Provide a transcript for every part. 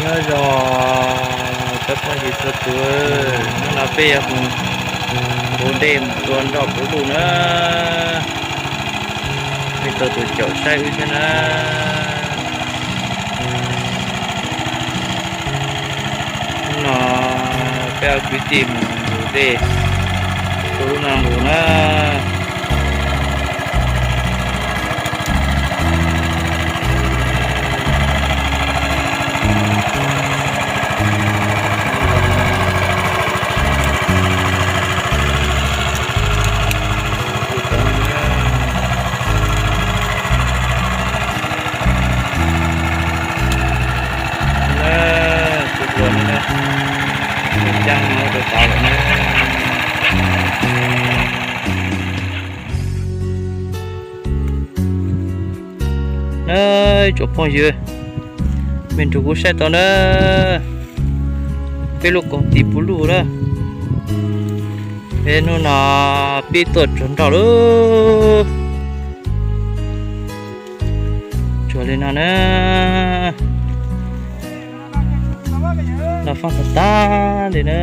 Nyob zoo cov phooj ywg txhua tus, hnub no peb yuav mus nqus dej mus tua nroj puv luj na. Peb tau tus caum saib wb thiab na. Hnub no peb ob kwv tij mus nqus dej, tua lub no nqus na. Tus hluas no na, caab no rau tod lawm na. Na, tsoom phooj ywg, mej nrug kuv saib tau na, peb lub koog tim puv luj na. Peb hnub no pib tuaj tsuag nroj lawm. Tsuag li no na. Noj faab tag tag li na.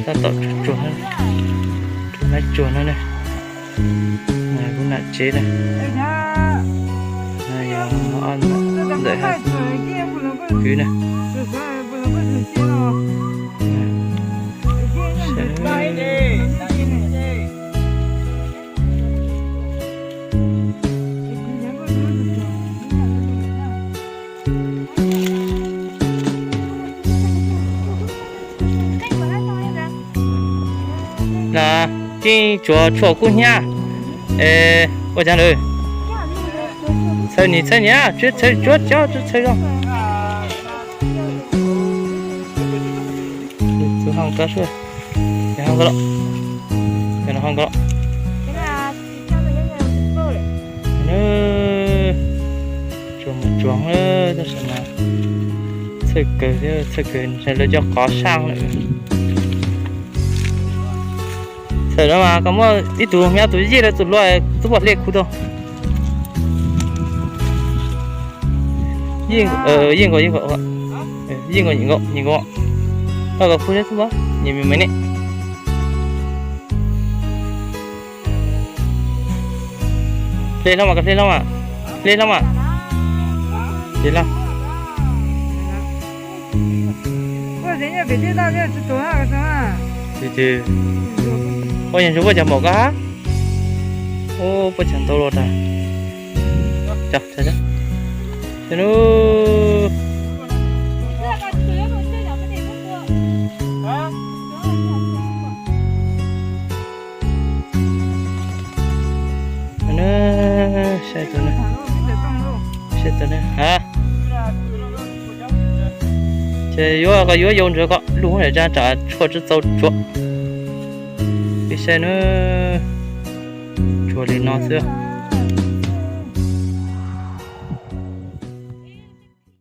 Tab tom tsuag, tsuag na, tsuag no ne. Kuv nam tsev na. Ntawm kwv na. Los, yeej tsuav tshuaj kub hnyiab. Es ua caag lawm? Txhawj nim txhawj niam, txhawj tsuav cov txhawj zoo. Tus ho nkaus, ho nkaus los, ho nkaus los. Tsuag mus tsuag, tab sis mas txhawj kawg thiab, txhawj kawg, lawv cov qhov saj lawm. Txhawm no mas koj muab ib tug, nyob tus yij lawv tus hluas twb pom hle kuv tau. Yij nkaus, yij nkaus, yij nkaus, yij nkaus, yij nkaus, yij nkaus. Koj koj pub neb tub npab, nyias me me ne. Hle hlo mas, koj hle hlo mas, hle hlo mas, hle hlo. Ua yog ntsuag puaj cas npaum koj hab? Ua puaj cas ntau los tas. Saib tus, saib tus na. Ces yuav koj yuav yau ntawd koj lug ua zaj tsam tshuaj tsi txaus tsuav. Peb saib na, tsuag li no xwb.